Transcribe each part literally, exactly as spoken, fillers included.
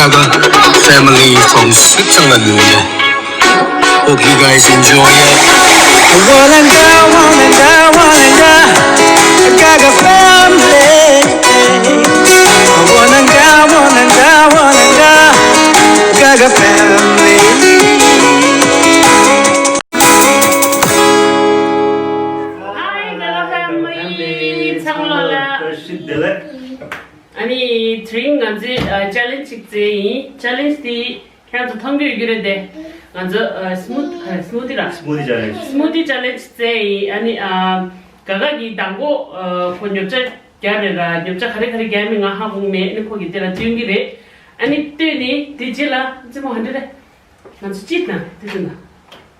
Gaga family from Switzerland. Hope you guys enjoy it. Wananga, wananga, wananga, Gaga family. Wananga, wananga, wananga, Gaga family. Hi, Gaga family. ཚང་མ་ལ། བཀྲ་ཤིས་བདེ་ལེགས། ཨ་ནི་དེ་རིང་ང་ཚོས་ཨ་ཅེ་ལེན་ཇི་ཅིག་བཙལ་ཡིན། ཅེ་ལེན་ཇི་དེ་ཁྱེད་ཚོ་མཐོང་གི་ཡོད་ཀྱི་རེད་དེ། ང་ཚོ་ཨ་སི་མུ་ཐི་ཨ་སི་མུ་ཐི་ར། སི་མུ་ཐི་ཅེ་ལེན་ཇི། སི་མུ་ཐི་ཅེ་ལེན་ཇི་བཙལ་ཡིན། ཨ་ནི་ཨ་ག་ག་གི་དང་པོ་ཨ་ཁོ་ཉོ་ཆ་རྒྱག་རེད་ར། ཉོ་ཆ་ག་རེ་ག་རེ་རྒྱག་མིན་ང་ཧ་གོ་མེད། ཨ་ནི་ཁོ་གིས་དེ་ལ་སྟོན་གྱི་རེད། ཨ་ནི་སྟོན་ནས་དེ་རྗེས་ལ་རྩེད་མོ་ཧ་འདྲ་རེད། ང་ཚོ་སྤྱིར་བཏང་དེ་ཚོ་ན།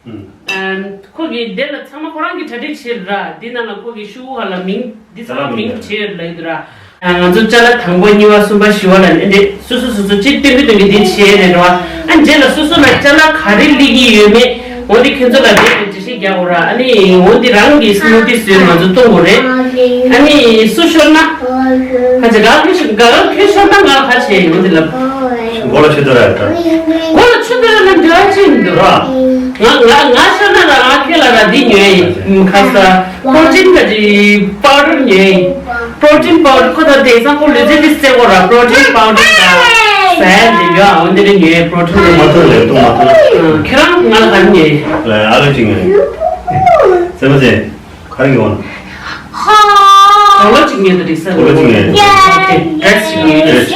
ཨུམ། ཨམ། ཁོ་གིས་དེ་ལ་ཚང་མ་ཁོ་རང་གིས་གྲ་སྒྲིག་བྱས་ར། འདི་ནང་ལ་ཁོ་གིས་ཤུ་གུ་ཧ་ལ་མིང་འདི་ཚང་མ་མིང་བྲིས་ལ་ཡོད་ར། ང་ཚོ་ཅ་ལག་དང་པོ་གཉིས་པ་གསུམ་པ་བཞི་པ་ལ་ནི་འདི་སོ་སོ་སོ་སོ་སྤྱིར་སྟོན་གི་སྟོན་གི་འདི་བྱས་རེད་ར། ཨ་རྗེས་ལ་སོ་སོ་ལ་ཅ་ལག་ག་རེ་སླེབས་ཀྱི་ཡོད་མེད་འོ་འདི་ཁྱོད་ཚོ་ལ་རེད་རེད་འགྲེལ་བཤད་རྒྱག་དགོས་ར། ཨ་ནི་འོ་འདི་རང་གི་སི་མུ་ཐི་བཟོས་ང་ཚོ་བཏུང་དགོས་རེད། ཨ་ནི་སུ་ཤོར་ན། ཁ་ཅིག་ག་ཁྱོད་ཤོར་ག་ཁྱོད་ཤོར་ན་ང་ཁ་ཆེ་ཡོང་འདི་ལབ། མགོ་ལ་ཆུ་དོར་ར་ད། མགོ་ལ་ཆུ་དོར་ར་ན་འདྲ་ཅིག་འདུག་ང་ང་ང་ཤོར་ན་ར་ང་ཁྱེད་ལ་ར་འདི་ཉོས་ཡིན། ཁ་ས་པྲོ་ཊིན་ག་ཅིག་པའུ་ཌར་ཉོས་ཡིན། པྲོ་ཊིན་པའུ་ཌར་ཁོ་ད་དེང་སང་ཁོ་ལུས་རྩལ་འདི་རྩེ་གོ་ར་པྲོ་ཊིན་པའུ་ཌར་ད་ཟ་ཡ་འདི་ཡོད། འོ་འདི་རེ་ཉོས་པྲོ་ཊིན་འདི། མ་ཐོན་ལེ་ཏོ་མ་ཐོན། ཁྱེད་རང་ང་ལ་ག་རེ་ཉོས་ཡིན། ལ་ཨ་ལོ་ཅིག་ཉོས་ཡིན། ཟེར་མ་ཟེར། ག་རེ་ཡོང་། གོ་ལ་གཅིག་ཉོས་དང་འགྲིག་ས་རེད། གོ་ལ་གཅིག་ཉོས། ཨོ་ཁེ། ཌི་རེ་སི་གཅིག་ཉོས།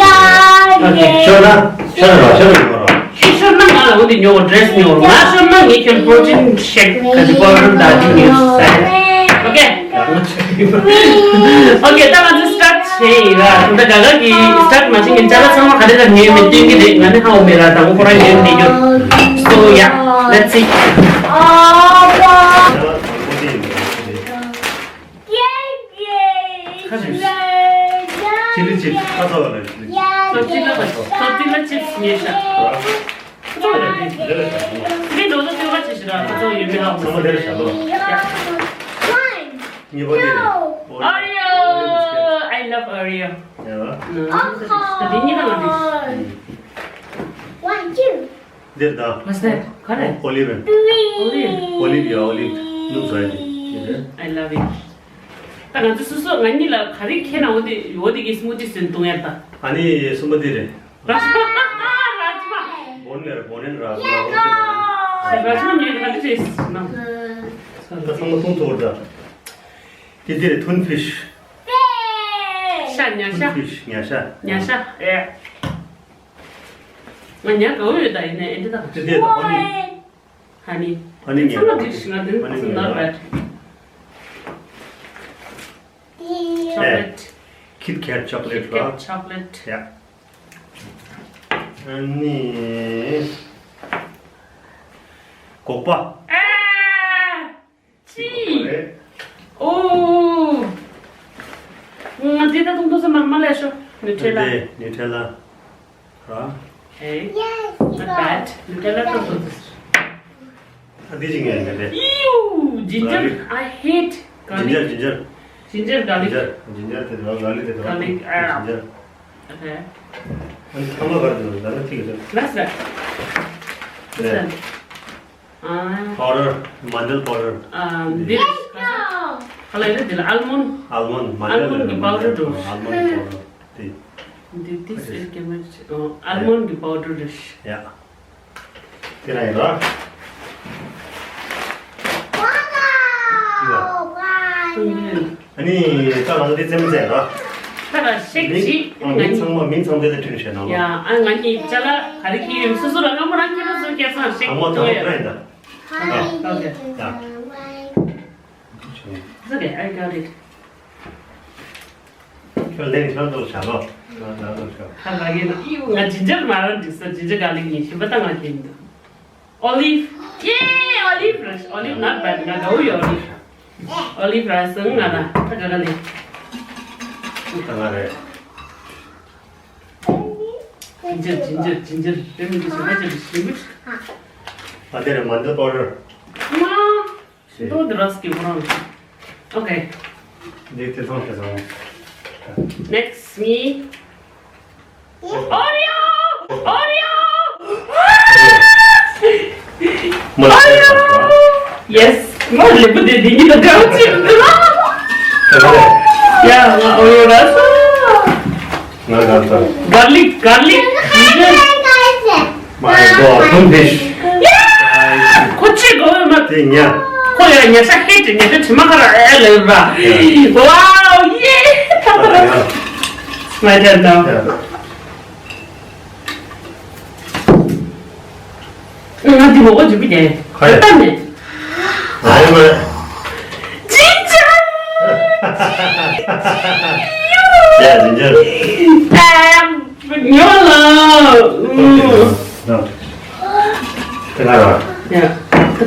ཨོ་ཁེ། ཤོར་ན། ཤོར་ན་ར། ཤོར་ན་ཡོང་མ་ར། ཁྱེད་ཤོར་ན་ང་ལ་འོ་འདི་ཉོ་གོ་ཌི་རེ་སི་ཉོ་གོ་ང་ཤོར་ན་ངས་ཁྱོད་པྲོ་ཊིན་ཤེག་ག་ཅིག་པའུ་ཌར་འདྲ་ཅིག་ཉོས་ས་རེད། ཨོ་ཁེ། ཨོ་ཁེ། ད་ང་ཚོ་སི་ཊར་བྱས་ཡིན་ར། ད་ལྟ་ག་ག་གི་སི་ཊར་མ་བྱས་ངས་ཅ་ལག་ཚང་མ་ག་རེ་ལ་ཉོས་མེད་སྟོན་གི་རེད། ང་ནི་ཧ་གོ་མེད་ར། དང་པོ་ཁོ་རང་ཉོས་མེད་རྒྱུ། So yeah, let's see. ཁ་ཅིག་ཅི་ལི་ཅིབ་ཁ་ཚ་བ་ལ་ཅི་ལི་ཅིབ། སོ་ཅི་ལ་སོ་ཅི་ལ་ཅིབ་ཉེ་ཤ། ཁ་ཚ་བ་ལ་ཅི་ལི་ཅིབ། འདི་ནོར་ལ་སྤྱོད་པ་ཅི་ཞིག་ར་ཁ་ཚ་བ་ཡོད་མེད་ཧ་གོ། ཚང་མ་དེར་བཞག་ལོ། གཉིས་པ་དེ་Oreo. I love Oreo. ཡ་ལ། ད་འདི་གཉིས་ཀ་ང་འདི། འདིར་ད། What's that? ག་རེ། ཨོ་ལིབ། ཨོ་ལིབ། ཨོ་ལིབ་ཡ་ཨོ་ལིབ་སྣུམ་བཟོ་ཡ་དེ། I love it. ད་ང་ཚོ་སོ་སོ་ང་གཉིས་ལ་ག་རེ་ཁྱེད་ན་འོ་དེ་འོ་དེ་གི་སི་མུ་ཐི་བཟོས་བཏུང་ཡ་ད། ཨ་ནི་གསུམ་པ་དེ་རེད། རཱཇ་མ། རཱཇ་མ། བོན་ནེར་བོན་ནེར་རཱཇ་མ། རཱཇ་མ་ཉོས་ད་ག་རེ་བྱས་ན། ད་ཚང་མ་བཏུང་ཐུབ་པ་ད། དེ་དེ་རེད་ཐུན་ཕིཤ། ཤ་ཉ་ཤ། ཐུན་ཕིཤ་ཉ་ཤ། ཉ་ཤ་ཨེ། ང་ཉ་དགའ་བོ་ཡོད་ད། ཡིན་ནའི་ཨེ་འདྲ་ད། དེ་དེ་ད་ཧ་ནི། ཧ་ནི། ཧ་ནི་ཚང་མ་འགྲིག་ཤི་ང་དེ་ཚོ་not bad. Chocolate. Kit Kat chocolate. Kit Kat chocolate. ཡ། ཨ་ནི། སྒོག་པ། ཨ། ཅི། ཨོ། ང་འདི་ད་དུང་ཏོག་ཙམ་མར་མ་ལས་ཤོ། ནུ་ཊེ་ལ། འདི་ནུ་ཊེ་ལ། ར། ཨེ། Not bad. ནུ་ཊེ་ལ་ཏོག་ཙམ། ཨ་འདི་ཅི་ངས་ངས་འདི། ཡུ། Ginger. Garlic. I hate garlic. Ginger, ginger. Ginger garlic. Ginger, ginger དེ་འདྲ་garlic དེ་འདྲ། Garlic. ཨ། Ginger. Okay. ཨ་ནི་ཐ་མ་ག་རེ་འདུག་ད་ནི་ཐིག་ལ། That's right. That's right. Powder, མན་ཌལ་པའུ་ཌར། ཨ། འདི་ག་ལ་ཡིན་འདི་ལ་almond. Almond, མན་ཌལ། Almond གི་པའུ་ཌར་འདུག Almond གི་པའུ་ཌར་དེ། འདི་དེ་སེར་སྐྱེ་མ་ཅི། ཨོ། Almond གི་པའུ་ཌར་རེད། ཡ། དེ་རང་ཡིན་ར། ཨ་ནི་ད་ང་ཚོ་དེ་རྩེད་མོ་རྩེ་ར། ད་ལ་ཤེག་ཅིག་མིང་ཚང་མ་མིང་ཚང་དེ་ལ་བྲིས་བྱས་ན་ལ། ཡ། ཨ་ང་གཉིས་ཅ་ལག་ག་རེ་ཁྱེར་ཡོད་སོ་སོ་ལ་སྔ་མོ་རང་ཁྱེར་སོ་སོ་སྐྱེ་སང་ཤེག་དང་པོ་དང་པོ་ཡ། ཨ། ཨོ་ཁེ། ཡ། It's okay, I got it. ཁྱོད་ལན་ཁྱོད་ཚོ་བྱ་ལོ། ང་ཚོ་བྱ། ཧ་ལ་ཡིན་ན་ཡིན། ང་ཇིན་ཇར་མ་རང་འགྲིག་ས། ཇིན་ཇར་ག་ལེགས་ཡིན། ཞིམ་པ་ད་ང་ཁྱེད་ཡིན་འདུག་ཨོ་ལིབ། ཡེ། ཨོ་ལིབ་རེད། ཨོ་ལིབ་not bad. ང་དགའ་བོ་ཡོད་ཨོ་ལིབ། ཨོ་ལིབ་ར་སང་ང་ལ་ད་ག་ག་ལེ། ད་ང་རེད། ཇིན་ཇར་ཇིན་ཇར་ཇིན་ཇར་དེ་མི་འདུག་ཞིམ་པ་ཅིག་ཞིམ་པོ་ཅིག་ད་དེ་རེད་མན་ཌལ་པའུ་ཌར། མ། ཤེས། ཏོ་དེ་ར་སི་ཀི་ཁོ་རང་། Okay. འདི་དེ་ཚང་ཤེས་སོང་། Next me. Oreo! Oreo! མོ་ལ་ཡེས། མོ་ལེབ་བུ་དེ་འདི་གཉིས་དང་འདྲ་བ་ཅིག་འདུག་ལ། ཡ་ང་ཨོ་ཡོ་ར་སོ། ང་ང་ཚོ། གར་ལིག་གར་ལིག་ཇིན་ཇར། མ་ཡི་གོ་ཐུམ་ཕིཤ། ཁོ་ཅི་གོ་མ། དེ་ཉ། ཁོ་ཡ་ཉ་ཤ་ཧེ་ཏི་ཉ་ཤ་དྲི་མ་ཁ་ར་ཨེ་ལེ་ར། Wow, yeah. ཐ་ཐ་ར། My turn now. ང་འདི་མོ་གོ་འཇུ་བི་ཀྱེ། ཁ་ཡ། ད་ནི། ཨ་ཡོ་མ། ཇིན་ཇར། ཡ་ཇིན་ཇར། ཨམ། ཉོ་ལ། དེ་ག་ར། ཡ། ང་ང་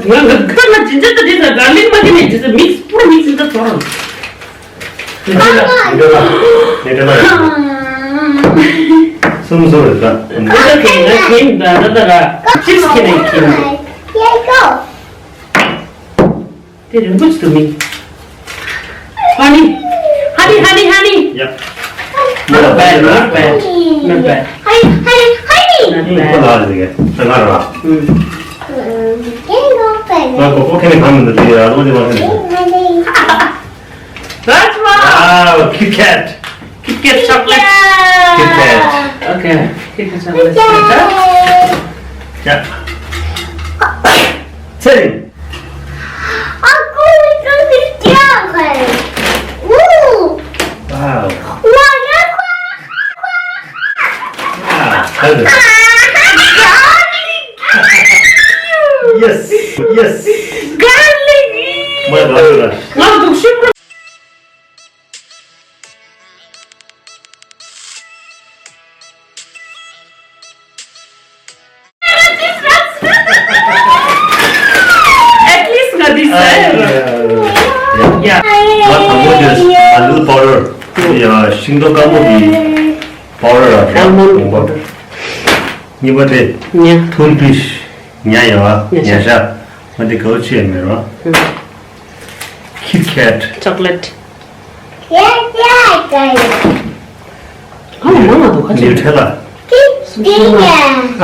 ང་ཇིན་ཇར་དང་དེ་དང་གར་ལིག་མ་དེ་ནས་ཇི་སི་མིག་སི་པུར་མིག་སི་འདྲ་ཚོར། ནེ་ཏྲེ་ལ། ནེ་ཏྲེ་ལ། ནེ་ཏྲེ་ལ། གསུམ་གསུམ་རེད་ད། ཨོ་ཁེ། ང་ཁེན་ད་ད་ད་ར། ཅིབ་སི་ཁེན་ཨེ་ཁེན། དེ་རིང་པོ་ཅིག་ཏུ་མིན། ཧ་ནི། ཧ་ནི་ཧ་ནི་ཧ་ནི། ཡ། Not bad, not bad, not bad. ཧ་ནི་ཧ་ནི་ཧ་ནི། Not bad. ཁོ་ལ་ལ་ཟེར་གི། ད་ག་ར། ཨུམ། ང་གོ་ཁེན་ནི་གང་མི་འདུག་དེ་ཡ་ལོ་ཅི་མ་ཁེན་ནི། That's wow. Wow, Kit Kat. Kit Kat chocolate. Kit Kat. Okay, Kit Kat chocolate. Yeah. Same. Uncle, we go to the chocolate. Ooh. Wow. Wow. Yes. Yes. Garlic. My God. At least ང་འདི་ཟ་ཡ། ཡ། ང་དང་པོ་དེ་ཨ་ལུ་པའོ་ཌར། ཡ་ཤིང་ཏོག་དཀར་མོ་གི་པའོ་ཌར་ར། ཨལ་མོན་ཌི་པའོ་ཌར། གཉིས་པ་དེ་ཉ། ཐུམ་ཕིཤ། ཉ་ཡ་བ། ཉ་ཤ། ཉ་ཤ། ང་འདི་གའུ་ཆི་ཡ་མེད་ར། ཁིད་ཁེད། ཅོག་ལེད། ཨ་མ་མང་ང་འདུག་ཁ་ཅིག་ནིའུ་ཊེ་ལ། ཨ། ཨ་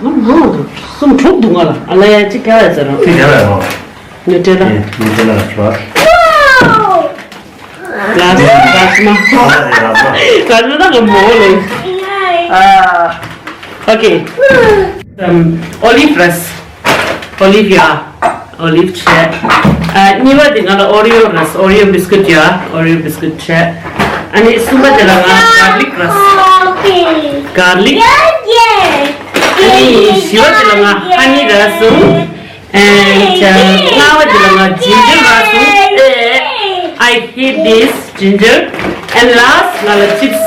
མ་མང་ང་འདུག་གསུམ་དྲུག་འདུག་ང་ལ། ཨ་ལ་ཡ་ཅིག་ག་བས་ཟེར་རོ། ཅིག་ག་བས་རོ། ནིའུ་ཊེ་ལ། ནིའུ་ཊེ་ལ་ར། ར་སྨ། ར་སྨ། ར་སྨ་ད་ང་མོ་ལེ། ཨ། ཨོ་ཁེ། ཨོ་ལིབ་རས། ཨོ་ལིབ་ཡ། ཨོ་ལིབ་བྱས། ཨ། གཉིས་པ་དེ་ང་ལ་ཨོ་རི་ཡོ་རས། ཨོ་རི་ཡོ་བིས་ཀུད་ཡ། ཨོ་རི་ཡོ་བིས་ཀུད་བྱས། ཨ་ནི་གསུམ་པ་དེ་ལ་ང་གར་ལིག་རས། གར་ལིག་ཨ་ནི་བཞི་པ་དེ་ལ་ང་ཧ་ནི་རས། And ལྔ་པ་དེ་ལ་ང་ཇིན་ཇར་རས། I hate this ginger. And last ང་ལ་ཅིབ་སི།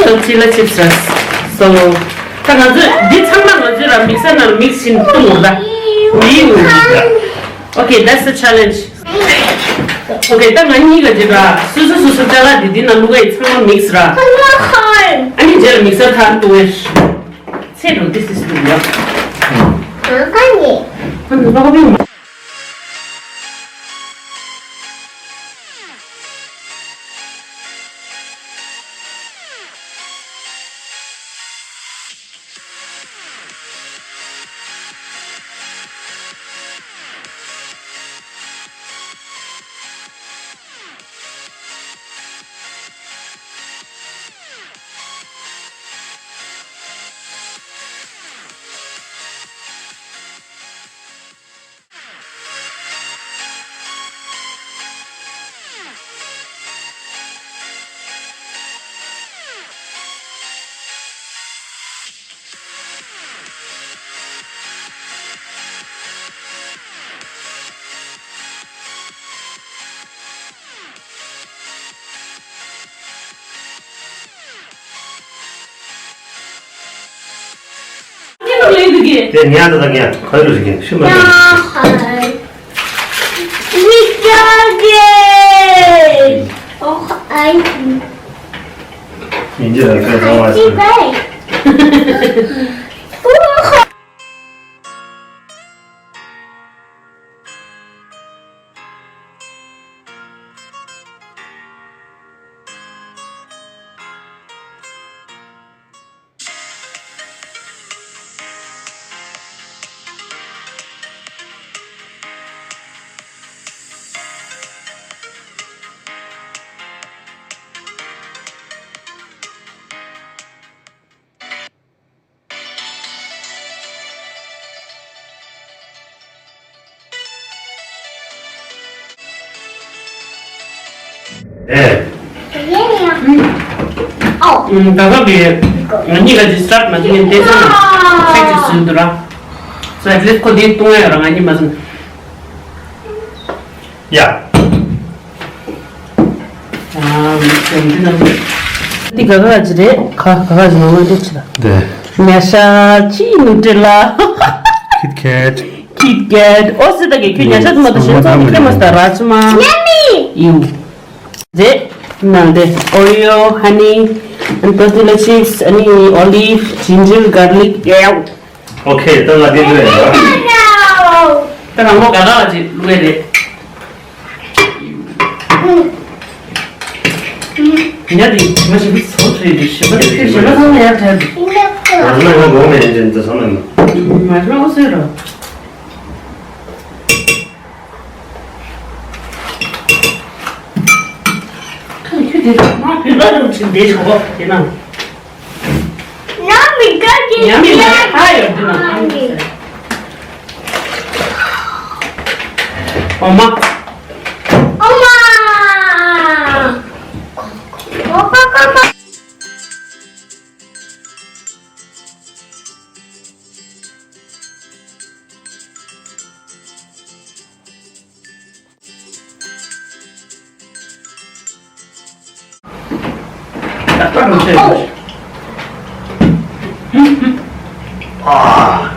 སོ་ཅི་ལ་ཅིབ་སི་རས། So ད་ང་ཚོས་འདི་ཚང་མ་ང་ཚོས་ར་མིག་སར་ནང་མིག་སི་བྱིན་བཏུང་ངོ་ད། འདི་ཡིན། Okay, that's the challenge. Okay, ད་ང་གཉིས་ཀ་ཅིག་ར་སོ་སོ་སོ་སོ་ཅ་ལག་འདི་འདི་ནང་བླུག་ག་ཡི་ཚང་མ་མིག་སི་ར། ཨ་ནི་རྗེས་ལ་མིག་སར་ཐར་བཏུང་ངེ། ཚེ་འགྲོ་འདི་སི་སི་ཡ། ཨ་ནི་ལོག་པའི། དེ་ཉལ་ད་ད་ཉལ་ག་ཡོད་ཟེར་གྱིན་ཤི་མ་ཉལ། ཡིན་གྱི་ར་ཁ་ཚང་བ་ཟེར། ཨེ། ཨོ། ད་ག་གི་ང་གཉིས་ཀ་ཇི་སི་ཊར་མ་བྱས་ནས་བལྟས་ཙང་ཆེག་ཅིག་བཟོས་འདུག་ར། སོ་ཨེ་ཊི་ལིསཊ་ཁོ་དེ་གཏོང་ཡ་ཡོད་ར། ང་གཉིས་མ་བཟོས་ན། ཡ། ཨ་འདི་ག་ག་ཅི་རེད། ག་ག་ག་ཅི་ནང་ལ་འདི་ཅི་ར། འདི། ཉ་ཤ་ཅི་ནུ་ཏྲེ་ལ། ཁིད་ཀེཊ། ཁིད་ཀེཊ། ཨོ་སི་ད་གི་ཁྱོད་ཉ་ཤ་དུ་མ་དུ་ཞེན་ཚོགས་ཁྱེད་མ་སྟ་ར་ཅི་མ། ཡུ། རེད། ནང་དེ་ཨོ་རི་ཡོ། ཧ་ནི། ཨན་ཏོ་ཏི་ལ་ཆིབ་སི། ཨ་ནི་ཨོ་ལིབ། ཇིན་ཇར། གར་ལིག་ཡའོ། ཨོ་ཁེ། ད་ང་དེ་འདྲ་ཡིན་པ། ད་རང་མོ་ག་ག་ལ་ཅིག་བླུགས་ཡས་རེད། ཉ་དེ་མ་ཞིག་བུ་ཚོ་ཚོ་ཡི་ཞིག་བུ་ཞིག་བུ་ཚང་ཡར་ཐལ་དུ། ང་ང་ང་མེད་ཅན་དུ་ཚང་མ་མ་ཞོག་ཟེར་རོ། ཁྱོད་དེ་མ་བུད་པ་རུ་ཕྱིན་བསྡད་ཆོག་གོ་དེ་ན། ཉམས་མི་དགའ་གི། ཉམས་མི་དགའ་གི་ཡོད་དེ་ན། ཨོ་མ། ཨོ་མ། ཨོ་པ་པ་པ། ཨ།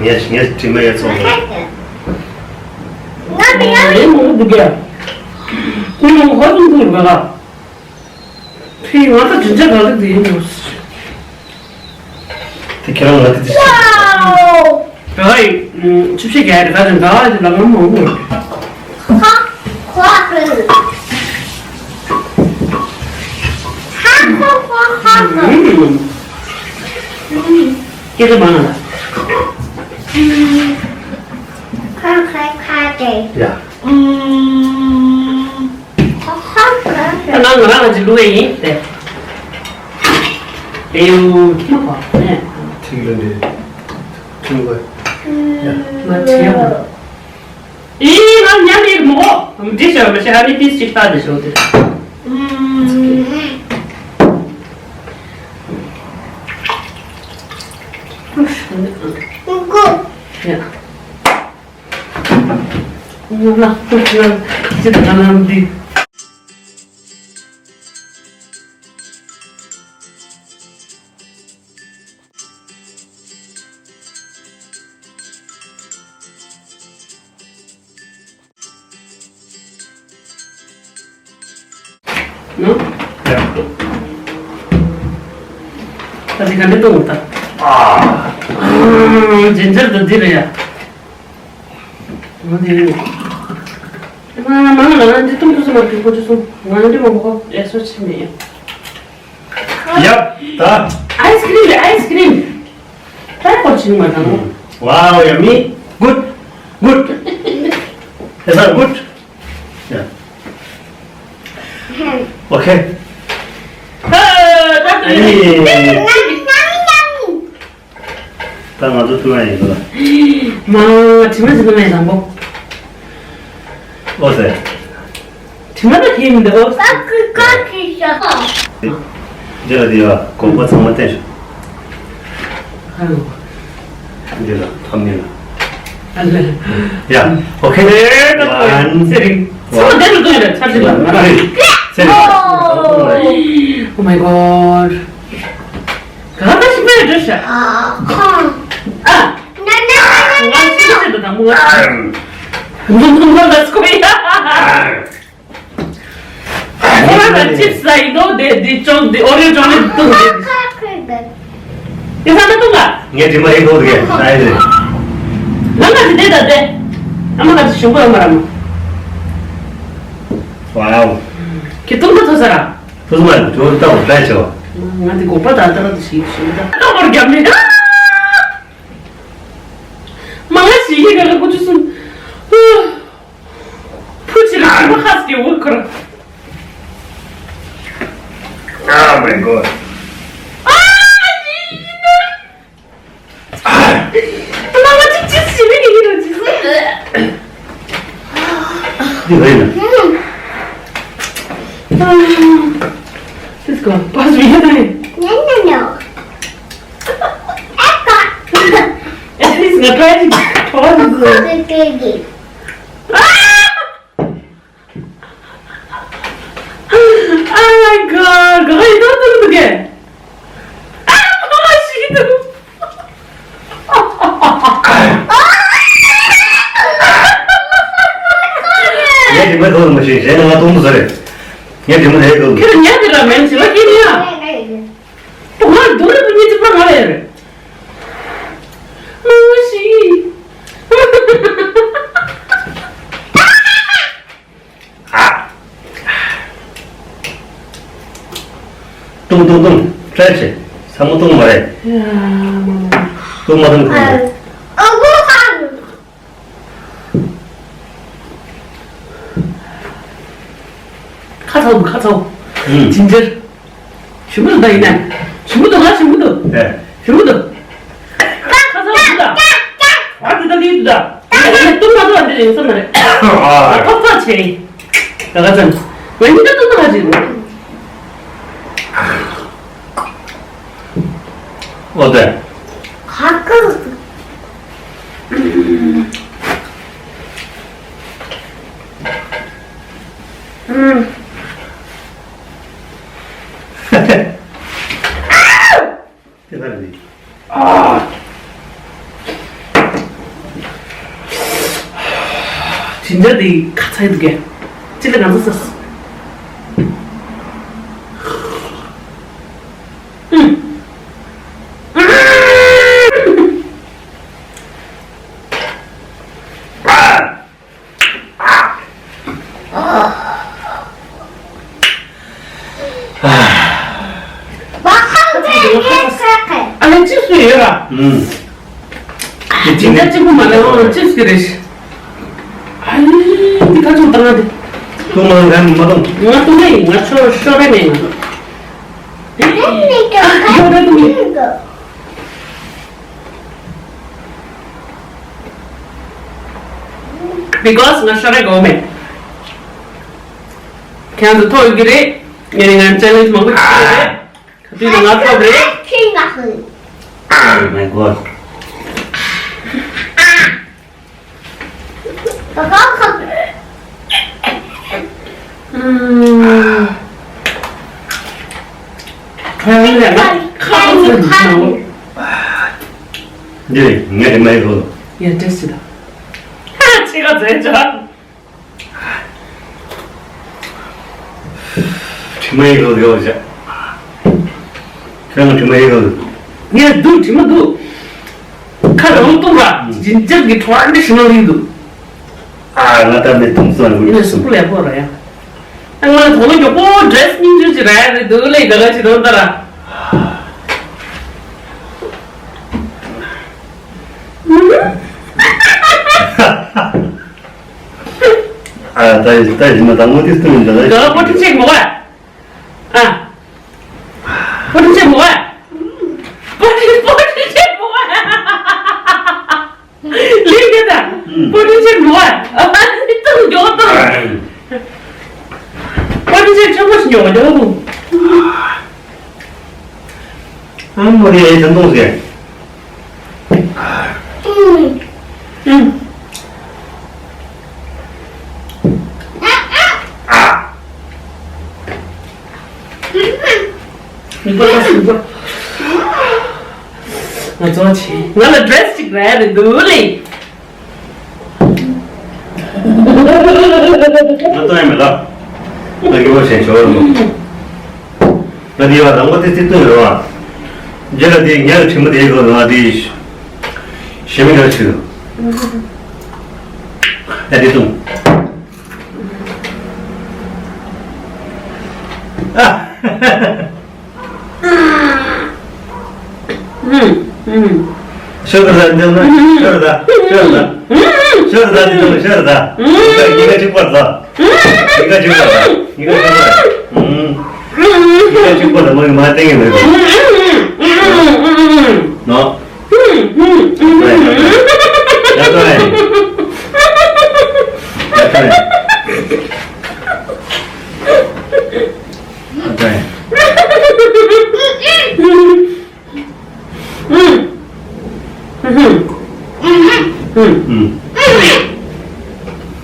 ངས་ངས་དྲི་མ་ཡ་ཚོགས་ནས། ང་དེ་ཡང་རེད་མོ་འདུག་གས། ཁོང་མོ་ཧོ་ཙུང་ཙུང་རུ་ག་ག་ཕི་ང་ཚོ་དྲིན་ཆ་ག་གི་དེ་ཡིན་ནོ། དེ་ཁྱེད་རང་ང་དེ་དེ། ཝའོ། ག་ག་ཡི་ཆུ་བཤད་རྒྱག་ཡ་རེད། ག་ཚོད་ག་ག་ཡི་ལ་ང་མ་འོང་། ཧ་ཧ་ཧ། ཧ་ཧ་ཧ་ཧ། སྐད་ཆ་མང་ང་ལ། ཁ་ཁ་ཁ་དེ། ཡ། ཨུམ། ཁ་ཁ་ཁ་དེ། ང་ང་རང་ལ་ཅིག་བླུག་ཡས་ཡིན་ཏེ། ཨེ་ཡུ། ཁྱི་མ་གོ་ནས། ཁྲིག་ལ་འདྲེ། ཁྲིག་གོ། ཡ། ང་ཁྲིག་ཡ་གོ། ཨི་ང་ཉམས་ཡིག་མོ། འདི་ཤ་མ་ཤ་ཧ་ནི་ཏིས་ཅིག་ལྟ་དེ་ཤོ་དེ། ཨུམ། ཡ། ང་ལ་ཅི་ད་ང་ལ་འདི། ནོ། ད་དེ་ག་འདྲ་གཏོང་ད། ཨ། ཇེན་ཇར་དང་འདི་རེད་ཡ། ང་དེ་ཡིན། ང་མང་ལ་ང་འདི་གཏོང་ཐུབ་ས་མ་རེད། ཁོ་ཚོ་གསུམ་ང་འདི་མང་པོ་ཨེ་སོ་ཆི་མེད་ཡ། ཡབ། ད། ཨའི་སི་ཀི་རིམ་རེད། ཨའི་སི་ཀི་རིམ། ད་ཁོ་ཕྱིན་མ་དང་། Wow, yummy. Good. Good. Is that good? Yeah. Okay. ཨ། ད་དུ་ཨ་ནི། ད་ང་ཚོ་ཐུག་ཡ་ཡིན་ལ། མ། དྲི་མ་ཟིན་མེད་དང་པོ། ཨོ་ཟེར། དྲི་མ་ད་ཁྱེད་མི་འདུག་ཨོ། ཀ་ཀི་ཀ་ཀི་ཤ། འདི་ལ་འདི་ཡ་གོམ་པ་ཚང་མ་བསྟན་ཤོག་ཧ་ལོ། འདི་ལ་ཕམ་ནི་ལ། ཨ་ལ། ཡ། ཨོ་ཁེ། ཨེ་ད་ལ་ཚེ་རིང་། ཚང་མ་འདི་ལ་འདུག་ཡོད་རེད། ཚར་ཅིག་ལ་ང་རང་རེད། ཚེ་རིང་། Oh my god. ག་ད་ཞིག་མེད་འགྲོ་ཤག་ཨ། ང་ཤི་ཤི་དང་མོ། མོ་མོ་ལ་སྐོ་ཡ། ཁོ་རང་ལ་ཅིབ་སི་ཡིན་ནོ་དེ་དེ་ཅོག་དེ་ཨོ་རེ་ཅོག་ལེ་བཏུང་དེ། དེ་ས་ན་བཏུང་ལ། ངས་དྲི་མ་ཡིན་ཐོག་དེ་ཨ་ཡིན། ང་ང་དེ་དེ་ད་དེ། ཨ་མ་ང་དེ་ཞུ་གོ་ཡོང་མ་ར་མོ། Wow. ཁྱེད་བཏུང་ད་ཐོ་ས་ར། ཐུགས་མ་ཐུགས་ལྟ་བུ་ལྟ་ཆེ་བ། ང་དེ་གོ་པ་ད་ལྟ་ར་དུ་ཞིག་ཞིག་ད་ལྟ་བར་རྒྱབ་ནས། མ་ང་ཞིག་ཡིག་ག་ལ་ཀུ་ཅུ་སུན། ཕུ་ཅི་ལ་མ་ཧ་སྐྱེ་བོ་ཁར། Oh my god. ཨ་ཡིན་ན། མ་ང་ཅི་ཅི་ཞིག་མི་ཡིན་ར་ཅི། འདི་རེད་ན། Go, pass me the. No, no, no. Echo. At least I tried to. What is it? Oh my god, guys, don't do it again. Ah, oh, shit. ངས་དེ་མ་ཐོག་མ་ཤེས་གཞན་ང་གཏོང་དུ་ཟ་རེད། ངས་དེ་མ་ལས་གོ། ཁྱོད་ཉལ་དེ་ར་མེན་ཟེར་བ་ཁྱེད་ནི་ཡ། ང་སྡུག་རུས་པ་གཉིས་གཅིག་པ་ང་ལས་རེད། ཨ་ཤི། ཨ། ཏུང་ཏུང་ཏུང་། སྐྲ་ཆེ། ས་མོ་ཏུང་མ་རེད། ཡ། མ་མ་མ། ཏུང་མ་ཏུང་ཏུང་མ་རེད། ཨ་ཁུ་ཁ། ཁ་ཚ་བོ་ཁ་ཚ་བོ། ཨུམ། ཇིན་ཇར། ཞིམ་པོ་འདུག་ད་ཡིན་ན། ཞིམ་པོ་འདུག་ང་ཞིམ་པོ་འདུག་ཨེ། ཞིམ་པོ་འདུག་ཁ་ཚ་བོ་འདུག་ད། ཨ་འདི་ད་འདི་འདུག་ད། ངས་ཏུང་མ་ཏུང་འདི་ཡིན་ས་མ་རེད། ཨ། ཐོག་ཐོག་བྱས། ད་ག་ཚོད། ང་གཉིས་ཀ་ཏུང་ཏུང་ཧ་ཅིག་འདུག་ཨོ་དེ། ཁ་ཁ། ཨུམ། དེ་ལྟར་རེད། ཨ། ཇིན་ཇར་དེ་ཁ་ཚ་ཡི་འདུག་གས། ཅི་ལ་ང་ཚོ་ཟ། ཨུམ། ཨ་ལས་ཅི་སུ་ཡོད་ར། ཨུམ། དེ་འདྲ་གཅིག་པུ་མ་ལས་འོ་ཅི་སུ་རེད། ཨ་ལས་འདི་ཁ་ཆུང་བཏང་ང་དེ། ཏུང་མ་ང་མ་གཏོང་། ང་ཏུང་ངེ་ཡིན། ང་ཤོར་ཤོར་རེ་མེད་ང་། ཤོར་རེ་ཏུང་ངེ། Because ང་ཤོར་རེ་དགོས་མེད། ཁྱེད་ཚོ་ཐོག་གི་རེད། ངས་ང་ཅེ་ལེན་ཇི་མང་པོ་བྱས་རེད། ག་དུས་ང་ཐོབ་རེད། Oh my god. ཁ་ཡང་ལས་ན་ཁ་ཚ་ཚ་ནང་ལོ། འདི་ངས་དེ་མ་ཡིན་ལོ། ཡ་ཏེས་ད། ཁ་ཚ་ཚ་ཚ། དྲི་མ་ཡིན་ལོ་ཡོད་བྱ། ཁྱོད་ང་དྲི་མ་ཡིན་ལོ། ངས་འདུག་དྲི་མ་འདུག་ཁ་རང་གཏུག་ར་ཇིན་ཇར་གྱི་ཁྲོ་བ་འདི་ཞིམ་ལོ་ཡིན་འདུག་ཨ་ང་ད་ནི་དུང་སོང་ཡིན་ནས་སུ་པུ་ལས་པོ་ར་ཡ། ཨ་ང་ལ་དོ་ལོ་མགྱོགས་པོ་ཌེ་རེ་སི་སྙིང་རྗེ་ཅིག་རག་ཡ་རེད་འདུག་ལས་ག་ག་ཅིག་དང་ལྟ་ར། ཨ་ད་ཡིན་ད་ཡིན་ན་ད་ངོ་དེ་སྟོན་འདི་ལ། ག་པོ་ཏི་ཆེག་མོ་བ། ཨ། པོ་ཏི་ཆེག་མོ་བ། པོ་ཏི་པོ་ཏི་ཆེག་མོ་བ། ལིང་གེ་ད། པོ་ཏི་ཆེག་མོ་བ། ཨ་ཏི་ཏང་མགྱོགས་ཏང་། པོ་ཏི་ཆེག་ཆེན་པོ་ཞིག་མགྱོགས་མགྱོགས། ཨ་མོ་རེ་ཨེ་ཐན་ཏོང་ཟེར། ཨུམ། ཨ། མི་པ་ལ་སུ་པ། ང་ཚོ་ཆེ། ང་ལ་ཌེ་རེ་སི་ཅིག་རག་རེད་འདུག་ལེ། ང་ལྟོས་ཡ་མེད་ལ། ང་གི་བ་ཞན་ཆོག་རེད་མོ། ང་འདི་བ་དང་པོ་དེ་ཚིག་ཏུ་ཡོད་བ། རྗེས་ལ་དེ་ངས་ལ་དྲི་མ་དེ་གོ་ང་དེ་ཞེ་མི་འདྲ་ཆུ། ཨ་དེ་དུང་། ཨ། ཤོར་ད་འདི་ན་ཤོར་ད་ཤོར་ད་ཤོར་ད་འདི་ན་ཤོར་ད། ཡིན་ག་གཅིག་པར་ད། ཡིན་ག་གཅིག་པར་ད། ཡིན་ག་གཅིག་པར་ད། ཡིན་ག་གཅིག་པར་ད་མ་ཡིན་མ་བསྟན་གི་མེད་པ། ནོ། ཡ་ཏོ་ཡ། ཡ་ཏོ་ཡ། ཡ་ཏོ་ཡ། ཨ་ཙི། ཨུམ། ཨུམ། ཨུམ།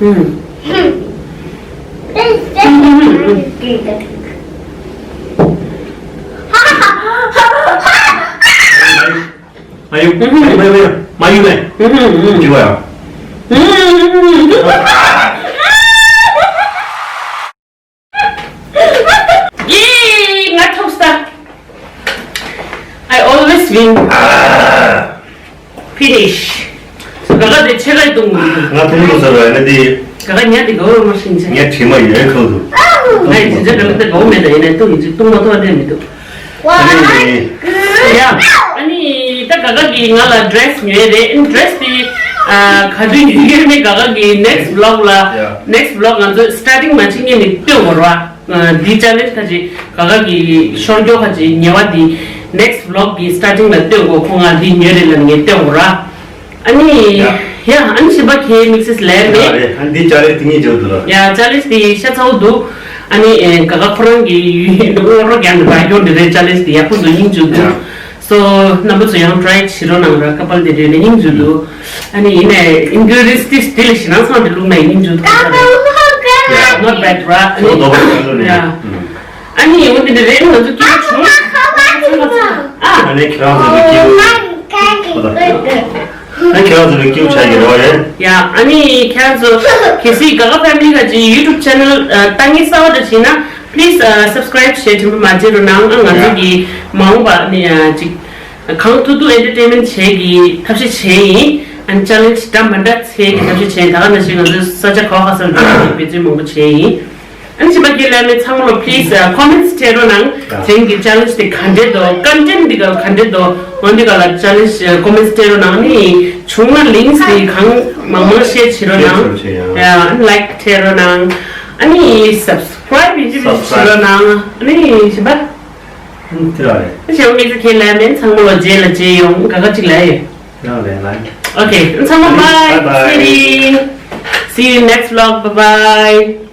ཨུམ། ཨ་ཡུ། མ་ཡུ་མ་ཡུ་མ་ཡུ་མ་ཡུ་མ་ཡུ་མ་ཡུ། ཡེ། ང་ཐོབ་ས། I always win. Finish. ག་ག་དེ་ཆེ་ག་བཏུང་མི་འདུག་ང་ཐུང་ཐུང་ཟེར་བ་ཡིན་ན་དེ། ག་ག་ཉལ་དེ་ག་བོ་མ་ཤིང་ཆེ། ངས་དྲི་མ་ཡོད་ཁུལ་དུ། ང་ཡི་ཇི་ཇི་ག་ལ་དེ་ག་བོ་མེད་ད་ཡིན་ན་བཏུང་ཡིན་ཅིག་བཏུང་མ་ཐུབ་པ་དེ་མི་འདུག་ཨ་ནི། ཡ། ཨ་ནི་ད་ག་ག་གིས་ང་ལ་ཌི་རེ་སི་ཉོས་རེད། ཨ་ནི་ཌི་རེ་སི་དེ་ཨ་ག་དུས་ཉོས་ཡོད་མེད་ག་ག་གིས་next vlog ལ། ཡ། next vlog ང་ཚོ་starting མ་བྱེད་སྔོན་ནས་སྟོན་དགོས་ར། འདི་ཅལ་ལེན་ཇི་ཁ་ཅིག་ག་ག་གི་ཤོར་སྐྱོ་ཁ་ཅིག་ཉེ་བ་འདི་next vlog གི་starting ལ་སྟོན་དགོས། ཁོ་ང་འདི་ཉོས་རེད་ལབ་ངས་སྟོན་དགོས་ར། ཨ་ནི། ཡ། ཡ། ཨ་ནི་ཞིམ་པ་ཁྱེད་དམིགས་བསལ་ལས་མེད། ཡ་རེད། ཨ་ནི་འདི་ཅལ་ལེན་ཇི་དེ་ངས་བརྗོད་འདུག་ལ། ཡ། ཅལ་ལེན་ཇི་དེ་ཤ་ཚ་བོ་འདུག་ཨ་ནི་ཨེ་ག་ག་ཁོ་རང་གི་ཡུལ་དངོས་རོགས་རྒྱག་ནས་བ་སྐྱོར་འདི་རེད། ཅལ་ལེན་ཇི་དེ་ཡག་པོ་འདུག་སྙིང་རྗེ་འདུག་ཡ། སོ་རྣམ་པ་ཚོ་ཡང་ཊ་རའི་བྱེད་རོགས་གནང་ར། ཀ་པལ་དེ་འདྲ་ནས་སྙིང་རྗེ་འདུག་ཨ་ནི་ཡིན་ནའི་ཨིན་གྷི་རི་ཌི་ཡེན་ཊི་དེ་ལ་ཞེ་སྡང་ཚང་དེ་བླུགས་ན་སྙིང་རྗེ་འདུག་ཡ། not bad ར། ཨ་ནི། ཡ། ཨ་ནི་འོ་དེ་འདྲ་རེད། ང་ཚོ་སྐྱིད་པོ་བྱུང་། ཨ། ཨ་ནི་ཁྱེད་རང་ཚོ་ལ་སྐྱིད་པོ། ཨ་ནི་ཁྱེད་རང་ཚོ་ལ་སྐྱིད་པོ་ཆགས་ཀྱི་རེད་བ་རེད། ཡ། ཨ་ནི་ཁྱེད་རང་ཚོ་གལ་སྲིད་ག་ག་ཕེ་མི་ལི་ཁ་ཅིག་ཡུ་ཊུབ་ཆེ་ནལ་ལྟ་མཁན་གསར་པ་འདྲ་ཞིག་ན། please subscribe བྱེད་དྲན་པ་མ་བརྗེད་རོགས་གནང་། ཨ་ང་ཚོ་གི་མ་འོངས་པ་ནི་ཅིག་གང་ཐུབ་ཐུབ་ཨེན་ཊར་ཊེན་མེན་ཊི་བྱེད་ཀྱི་ཐབས་ཤེས་བྱས་ཡིན། ཨ་ནི་ཅལ་ལེན་ཇི་འདྲ་མ་འདྲ་བྱེད་ཀྱི་ཐབས་ཤེས་བྱས་ཡིན། ད་ག་ནང་བཞིན་ང་ཚོའི་ས་ཆ་ག་བ་ག་སར་འགྲོ་ཡིན། འབད་བརྩོན་མང་པོ་བྱས་ཡིན། ཨ་ནི་ཞིམ་པ་ཁྱེད་ལ་མེད་ཚང་མ་ལ་please comments སྤྲད་རོགས་གནང་། དེང་གི་ཅལ་ལེན་ཇི་དེ་ག་འདྲས་འདུག་ཀོན་ཊེན་ཊི་འདི་ག་ག་འདྲས་འདུག་འོ་འདི་ག་ལ་ཅལ་ལེན་ཇི་comments སྤྲད་རོགས་གནང་། ཨ་ནི་བྱུང་ན་ལིངཀ་སི་དེ་གང་མང་མང་ཤེར་བྱེད་རོགས་གནང་། ཡ། ཨ་ནི་ལའིཀ་སྤྲད་རོགས་གནང་། ཨ་ནི་སབ་སི་ཀ་རའིབ་ཡིན་གཅིག་མིན་གཅིག་བྱེད་རོགས་གནང་། ཨ་ནི་ཞིམ་པ། ཨ་ནི་དེ་རང་རེད། ཨ་ཞེ་པོ་དམིགས་བསལ་ཁྱེད་ལ་མེད་ཚང་མ་ལ་རྗེས་ལ་མཇལ་ཡོང་། ག་ག་ཅིག་ལ་ཡོད། རང་རེད་ལ། Okay ཚང་མ་bye bye. See you next vlog. Bye bye.